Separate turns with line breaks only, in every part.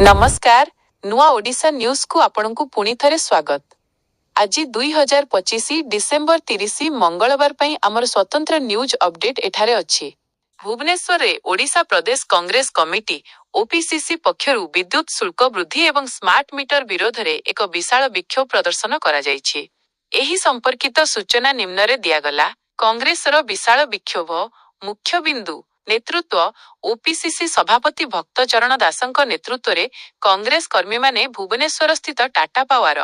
ନମସ୍କାର, ନୂଆ ଓଡ଼ିଶା ନ୍ୟୁଜକୁ ଆପଣଙ୍କୁ ପୁଣି ଥରେ ସ୍ୱାଗତ। ଆଜି 2025 ଡିସେମ୍ବର 30 ମଙ୍ଗଳବାର ପାଇଁ ଆମର ସ୍ୱତନ୍ତ୍ର ନ୍ୟୁଜ୍ ଅପଡେଟ୍ ଏଠାରେ ଅଛି। ଭୁବନେଶ୍ୱରରେ ଓଡ଼ିଶା ପ୍ରଦେଶ କଂଗ୍ରେସ କମିଟି, ଓପିସିସି ପକ୍ଷରୁ ବିଦ୍ୟୁତ୍ ଶୁଳ୍କ ବୃଦ୍ଧି ଏବଂ ସ୍ମାର୍ଟ ମିଟର ବିରୋଧରେ ଏକ ବିଶାଳ ବିକ୍ଷୋଭ ପ୍ରଦର୍ଶନ କରାଯାଇଛି। ଏହି ସମ୍ପର୍କିତ ସୂଚନା ନିମ୍ନରେ ଦିଆଗଲା। କଂଗ୍ରେସର ବିଶାଳ ବିକ୍ଷୋଭ, ମୁଖ୍ୟ ବିନ୍ଦୁ, ନେତୃତ୍ୱ। ଓପିସିସି ସଭାପତି ଭକ୍ତ ଚରଣ ଦାସଙ୍କ ନେତୃତ୍ୱରେ କଂଗ୍ରେସ କର୍ମୀମାନେ ଭୁବନେଶ୍ୱରସ୍ଥିତ ଟାଟା ପାୱାର,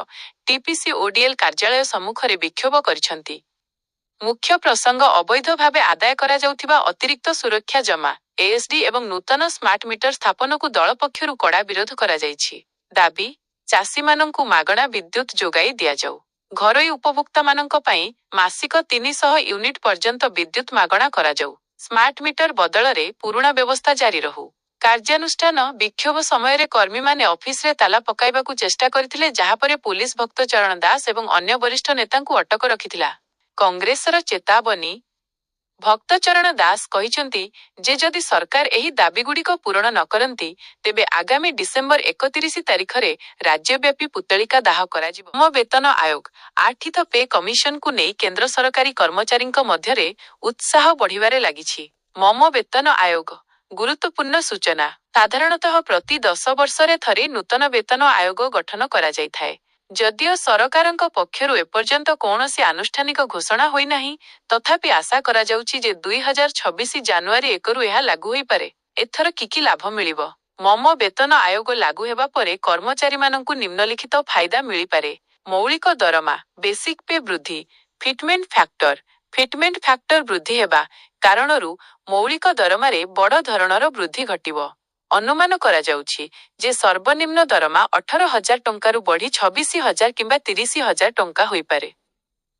ଟିପିସିଓଡିଏଲ୍ କାର୍ଯ୍ୟାଳୟ ସମ୍ମୁଖରେ ବିକ୍ଷୋଭ କରିଛନ୍ତି। ମୁଖ୍ୟ ପ୍ରସଙ୍ଗ ଅବୈଧ ଭାବେ ଆଦାୟ କରାଯାଉଥିବା ଅତିରିକ୍ତ ସୁରକ୍ଷା ଜମା, ଏଏସଡି ଏବଂ ନୂତନ ସ୍ମାର୍ଟ ମିଟର ସ୍ଥାପନକୁ ଦଳ ପକ୍ଷରୁ କଡ଼ା ବିରୋଧ କରାଯାଇଛି। ଦାବି, ଚାଷୀମାନଙ୍କୁ ମାଗଣା ବିଦ୍ୟୁତ୍ ଯୋଗାଇ ଦିଆଯାଉ। ଘରୋଇ ଉପଭୋକ୍ତାମାନଙ୍କ ପାଇଁ ମାସିକ 300 ୟୁନିଟ୍ ପର୍ଯ୍ୟନ୍ତ ବିଦ୍ୟୁତ୍ ମାଗଣା କରାଯାଉ। ସ୍ମାର୍ଟ ମିଟର ବଦଳରେ ପୁରୁଣା ବ୍ୟବସ୍ଥା ଜାରି ରହୁ। କାର୍ଯ୍ୟାନୁଷ୍ଠାନ, ବିକ୍ଷୋଭ ସମୟରେ କର୍ମୀମାନେ ଅଫିସରେ ତାଲା ପକାଇବାକୁ ଚେଷ୍ଟା କରିଥିଲେ, ଯାହା ପରେ ପୋଲିସ ଭକ୍ତ ଚରଣ ଦାସ ଏବଂ ଅନ୍ୟ ବରିଷ୍ଠ ନେତାଙ୍କୁ ଅଟକ ରଖିଥିଲା। କଂଗ୍ରେସର ଚେତାବନୀ, ଭକ୍ତଚରଣ ଦାସ କହିଛନ୍ତି ଯେ ଯଦି ସରକାର ଏହି ଦାବିଗୁଡ଼ିକ ପୂରଣ ନ କରନ୍ତି, ତେବେ ଆଗାମୀ ଡିସେମ୍ବର 31 ତାରିଖରେ ରାଜ୍ୟବ୍ୟାପୀ ପୁତ୍ତଳିକା ଦାହ କରାଯିବ। ନବମ ବେତନ ଆୟୋଗ, ଆର୍ଥିକ ପେ କମିଶନକୁ ନେଇ କେନ୍ଦ୍ର ସରକାରୀ କର୍ମଚାରୀଙ୍କ ମଧ୍ୟରେ ଉତ୍ସାହ ବଢ଼ିବାରେ ଲାଗିଛି। ନବମ ବେତନ ଆୟୋଗ, ଗୁରୁତ୍ୱପୂର୍ଣ୍ଣ ସୂଚନା। ସାଧାରଣତଃ ପ୍ରତି 10 ବର୍ଷରେ ଥରେ ନୂତନ ବେତନ ଆୟୋଗ ଗଠନ କରାଯାଇଥାଏ। ଯଦିଓ ସରକାରଙ୍କ ପକ୍ଷରୁ ଏପର୍ଯ୍ୟନ୍ତ କୌଣସି ଆନୁଷ୍ଠାନିକ ଘୋଷଣା ହୋଇନାହିଁ, ତଥାପି ଆଶା କରାଯାଉଛି ଯେ 2026 ଜାନୁଆରୀ 1ରୁ ଏହା ଲାଗୁ ହୋଇପାରେ। ଏଥର କି କି ଲାଭ ମିଳିବ? ନବମ ବେତନ ଆୟୋଗ ଲାଗୁ ହେବା ପରେ କର୍ମଚାରୀମାନଙ୍କୁ ନିମ୍ନଲିଖିତ ଫାଇଦା ମିଳିପାରେ। ମୌଳିକ ଦରମା, ବେସିକ୍ ପେ ବୃଦ୍ଧି। ଫିଟମେଣ୍ଟ ଫ୍ୟାକ୍ଟର, ଫିଟମେଣ୍ଟ ଫ୍ୟାକ୍ଟର ବୃଦ୍ଧି ହେବା କାରଣରୁ ମୌଳିକ ଦରମାରେ ବଡ଼ ଧରଣର ବୃଦ୍ଧି ଘଟିବ। ଅନୁମାନ କରାଯାଉଛି ଯେ ସର୍ବନିମ୍ନ ଦରମା 18,000 ଟଙ୍କାରୁ ବଢ଼ି 26,000 କିମ୍ବା 30,000 ଟଙ୍କା ହୋଇପାରେ।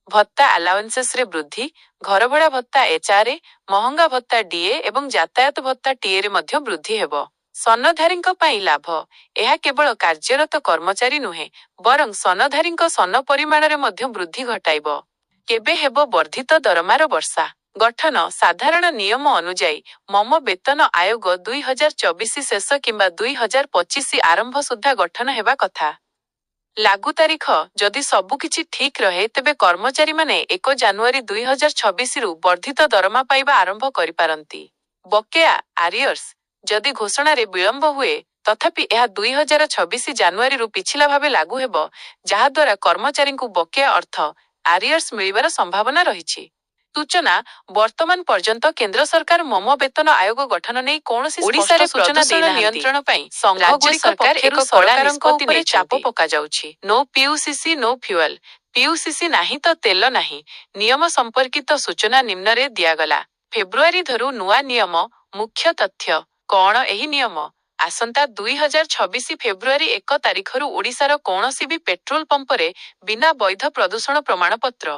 ଭତ୍ତା, ଆଲାଉନ୍ସେସରେ ବୃଦ୍ଧି। ଘରଭଡ଼ା ଭତ୍ତା, ଏଚଆରଏ, ମହଙ୍ଗା ଭତ୍ତା, ଡିଏ ଏବଂ ଯାତାୟାତ ଭତ୍ତା, ଟିଏରେ ମଧ୍ୟ ବୃଦ୍ଧି ହେବ। ସନଦ୍ଧାରୀଙ୍କ ପାଇଁ ଲାଭ। ଏହା କେବଳ କାର୍ଯ୍ୟରତ କର୍ମଚାରୀ ନୁହେଁ, ବରଂ ସନଦ୍ଧାରୀଙ୍କ ସନ ପରିମାଣରେ ମଧ୍ୟ ବୃଦ୍ଧି ଘଟାଇବ। କେବେ ହେବ ବର୍ଦ୍ଧିତ ଦରମାର ବର୍ଷା? ଗଠନ, ସାଧାରଣ ନିୟମ ଅନୁଯାୟୀ ନବମ ବେତନ ଆୟୋଗ 2024 ଶେଷ କିମ୍ବା 2025 ଆରମ୍ଭ ସୁଦ୍ଧା ଗଠନ ହେବା କଥା। ଲାଗୁ ତାରିଖ, ଯଦି ସବୁକିଛି ଠିକ୍ ରହେ, ତେବେ କର୍ମଚାରୀମାନେ 1 ଜାନୁଆରୀ 2026ରୁ ବର୍ଦ୍ଧିତ ଦରମା ପାଇବା ଆରମ୍ଭ କରିପାରନ୍ତି। ବକେୟା, ଆରିୟର୍ସ, ଯଦି ଘୋଷଣାରେ ବିଳମ୍ବ ହୁଏ, ତଥାପି ଏହା 2026 ଜାନୁଆରୀରୁ ପିଛିଲା ଭାବେ ଲାଗୁ ହେବ, ଯାହାଦ୍ୱାରା କର୍ମଚାରୀଙ୍କୁ ବକେୟା ଅର୍ଥ, ଆରିୟର୍ସ ମିଳିବାର ସମ୍ଭାବନା ରହିଛି। ସୂଚନା, ବର୍ତ୍ତମାନ ପର୍ଯ୍ୟନ୍ତ କେନ୍ଦ୍ର ସରକାର ନବମ ବେତନ ଆୟୋଗ ଗଠନ ନେଇ କୌଣସି
ଓଡ଼ିଶାରେ
ସ୍ପଷ୍ଟ ସୂଚନା
ପ୍ରଦୂଷଣ
ଦେଇନାହାନ୍ତି।
ନିୟନ୍ତ୍ରଣ ପାଇଁ
ରାଜ୍ୟ
ସଂଘଗୁଡ଼ିକ
ସରକାର
ପକ୍ଷରୁ
ଏକ କଡ଼ା
ସରକାରଙ୍କ
ନିଷ୍ପତ୍ତି
ଉପରେ ଚାପ
ନେଇଛନ୍ତି।
ପକାଯାଉଛି।
No PUCC, no fuel। ପିୟୁସିସି ନାହିଁ ତ ତେଲ ନାହିଁ। ନିୟମ ସମ୍ପର୍କିତ ସୂଚନା ନିମ୍ନରେ ଦିଆଗଲା। ଫେବୃଆରୀ ଧରୁ ନୂଆ ନିୟମ, ମୁଖ୍ୟ ତଥ୍ୟ। କଣ ଏହି ନିୟମ? ଆସନ୍ତା 2026 ଫେବୃଆରୀ 1 ତାରିଖରୁ ଓଡ଼ିଶାର କୌଣସି ବି ପେଟ୍ରୋଲ ପମ୍ପରେ ବିନା ବୈଧ ପ୍ରଦୂଷଣ ପ୍ରମାଣପତ୍ର,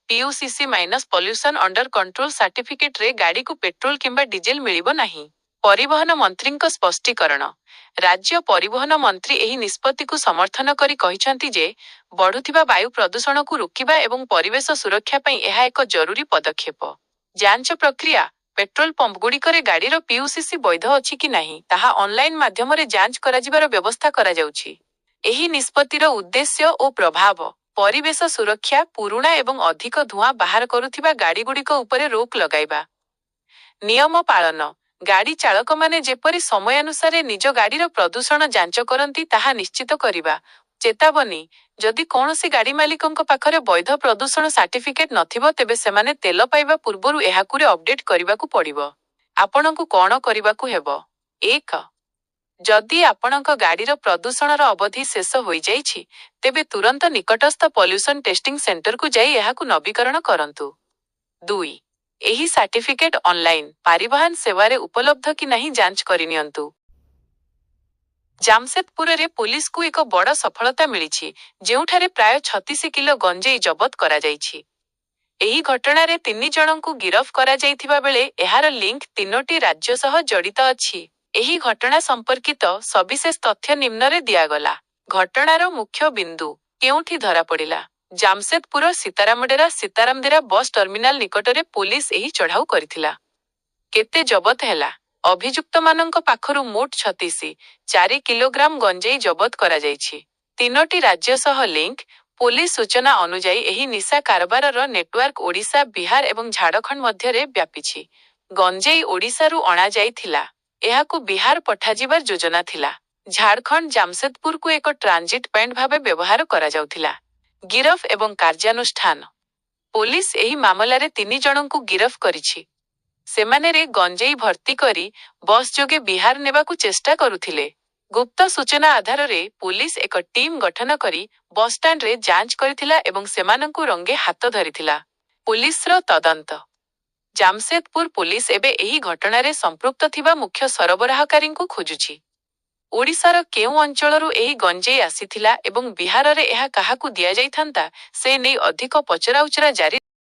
PUCC minus pollution under control ସାର୍ଟିଫିକେଟରେ ଗାଡ଼ିକୁ ପେଟ୍ରୋଲ କିମ୍ବା ଡିଜେଲ ମିଳିବ ନାହିଁ। ପରିବହନ ମନ୍ତ୍ରୀଙ୍କ ସ୍ପଷ୍ଟୀକରଣ, ରାଜ୍ୟ ପରିବହନ ମନ୍ତ୍ରୀ ଏହି ନିଷ୍ପତ୍ତିକୁ ସମର୍ଥନ କରି କହିଛନ୍ତି ଯେ ବଢ଼ୁଥିବା ବାୟୁ ପ୍ରଦୂଷଣକୁ ରୋକିବା ଏବଂ ପରିବେଶ ସୁରକ୍ଷା ପାଇଁ ଏହା ଏକ ଜରୁରୀ ପଦକ୍ଷେପ। ଯାଞ୍ଚ ପ୍ରକ୍ରିୟା, ପେଟ୍ରୋଲ ପମ୍ପଗୁଡ଼ିକରେ ଗାଡ଼ିର ପିୟୁସିସି ବୈଧ ଅଛି କି ନାହିଁ, ତାହା ଅନଲାଇନ ମାଧ୍ୟମରେ ଯାଞ୍ଚ କରାଯିବାର ବ୍ୟବସ୍ଥା କରାଯାଉଛି। ଏହି ନିଷ୍ପତ୍ତିର ଉଦ୍ଦେଶ୍ୟ ଓ ପ୍ରଭାବ, ପରିବେଶ ସୁରକ୍ଷା, ପୁରୁଣା ଏବଂ ଅଧିକ ଧୂଆଁ ବାହାର କରୁଥିବା ଗାଡ଼ିଗୁଡ଼ିକ ଉପରେ ରୋକ ଲଗାଇବା। ନିୟମ ପାଳନ, ଗାଡ଼ି ଚାଳକମାନେ ଯେପରି ସମୟାନୁସାରେ ନିଜ ଗାଡ଼ିର ପ୍ରଦୂଷଣ ଯାଞ୍ଚ କରନ୍ତି, ତାହା ନିଶ୍ଚିତ କରିବା। ଚେତାବନୀ, ଯଦି କୌଣସି ଗାଡ଼ି ମାଲିକଙ୍କ ପାଖରେ ବୈଧ ପ୍ରଦୂଷଣ ସାର୍ଟିଫିକେଟ ନଥିବ, ତେବେ ସେମାନେ ତେଲ ପାଇବା ପୂର୍ବରୁ ଏହାକୁ ଅପଡେଟ୍ କରିବାକୁ ପଡ଼ିବ। ଆପଣଙ୍କୁ କଣ କରିବାକୁ ହେବ? 1, ଯଦି ଆପଣଙ୍କ ଗାଡ଼ିର ପ୍ରଦୂଷଣର ଅବଧି ଶେଷ ହୋଇଯାଇଛି, ତେବେ ତୁରନ୍ତ ନିକଟସ୍ଥ ପଲ୍ୟୁସନ ଟେଷ୍ଟିଂ ସେଣ୍ଟରକୁ ଯାଇ ଏହାକୁ ନବୀକରଣ କରନ୍ତୁ। 2, ଏହି ସାର୍ଟିଫିକେଟ ଅନଲାଇନ ପରିବହନ ସେବାରେ ଉପଲବ୍ଧ କି ନାହିଁ ଯାଞ୍ଚ କରିନିଅନ୍ତୁ। ଜାମସେଦପୁରରେ ପୋଲିସକୁ ଏକ ବଡ଼ ସଫଳତା ମିଳିଛି, ଯେଉଁଠାରେ ପ୍ରାୟ 36 କିଲୋ ଗଞ୍ଜେଇ ଜବତ କରାଯାଇଛି। ଏହି ଘଟଣାରେ ତିନି ଜଣଙ୍କୁ ଗିରଫ କରାଯାଇଥିବା ବେଳେ ଏହାର ଲିଙ୍କ ତିନୋଟି ରାଜ୍ୟ ସହ ଜଡ଼ିତ ଅଛି। ଏହି ଘଟଣା ସମ୍ପର୍କିତ ସବିଶେଷ ତଥ୍ୟ ନିମ୍ନରେ ଦିଆଗଲା। ଘଟଣାର ମୁଖ୍ୟ ବିନ୍ଦୁ, କେଉଁଠି ଧରାପଡ଼ିଲା? ଜାମସେଦପୁର ସୀତାରାମଡେରା ସୀତାରାମଦେରା ବସ୍ ଟର୍ମିନାଲ ନିକଟରେ ପୋଲିସ ଏହି ଚଢ଼ାଉ କରିଥିଲା। କେତେ ଜବତ ହେଲା? ଅଭିଯୁକ୍ତମାନଙ୍କ ପାଖରୁ ମୋଟ 36, ଚାରି କିଲୋଗ୍ରାମ ଗଞ୍ଜେଇ ଜବତ କରାଯାଇଛି। ତିନୋଟି ରାଜ୍ୟ ସହ ଲିଙ୍କ, ପୋଲିସ ସୂଚନା ଅନୁଯାୟୀ ଏହି ନିଶା କାରବାରର ନେଟୱାର୍କ ଓଡ଼ିଶା, ବିହାର ଏବଂ ଝାଡ଼ଖଣ୍ଡ ମଧ୍ୟରେ ବ୍ୟାପିଛି। ଗଞ୍ଜେଇ ଓଡ଼ିଶାରୁ ଅଣାଯାଇଥିଲା। ଏହାକୁ ବିହାର ପଠାଯିବାର ଯୋଜନା ଥିଲା। ଝାଡ଼ଖଣ୍ଡ ଜାମସେଦପୁରକୁ ଏକ ଟ୍ରାନଜିଟ୍ ପଏଣ୍ଟ ଭାବେ ବ୍ୟବହାର କରାଯାଉଥିଲା। ଗିରଫ ଏବଂ କାର୍ଯ୍ୟାନୁଷ୍ଠାନ, ପୋଲିସ ଏହି ମାମଲାରେ ତିନି ଜଣଙ୍କୁ ଗିରଫ କରିଛି। ସେମାନେ ରେ ଗଞ୍ଜେଇ ଭର୍ତ୍ତି କରି ବସ୍ ଯୋଗେ ବିହାର ନେବାକୁ ଚେଷ୍ଟା କରୁଥିଲେ। ଗୁପ୍ତ ସୂଚନା ଆଧାରରେ ପୋଲିସ ଏକ ଟିମ୍ ଗଠନ କରି ବସ୍ଷ୍ଟାଣ୍ଡରେ ଯାଞ୍ଚ କରିଥିଲା ଏବଂ ସେମାନଙ୍କୁ ରଙ୍ଗେ ହାତ ଧରିଥିଲା। ପୋଲିସର ତଦନ୍ତ, ଜାମସେଦପୁର ପୋଲିସ ଏବେ ଏହି ଘଟଣାରେ ସମ୍ପୃକ୍ତ ଥିବା ମୁଖ୍ୟ ସରବରାହକାରୀଙ୍କୁ ଖୋଜୁଛି। ଓଡ଼ିଶାର କେଉଁ ଅଞ୍ଚଳରୁ ଏହି ଗଞ୍ଜେଇ ଆସିଥିଲା ଏବଂ ବିହାରରେ ଏହା କାହାକୁ ଦିଆଯାଇଥାନ୍ତା, ସେ ନେଇ ଅଧିକ ପଚରାଉଚରା ଜାରି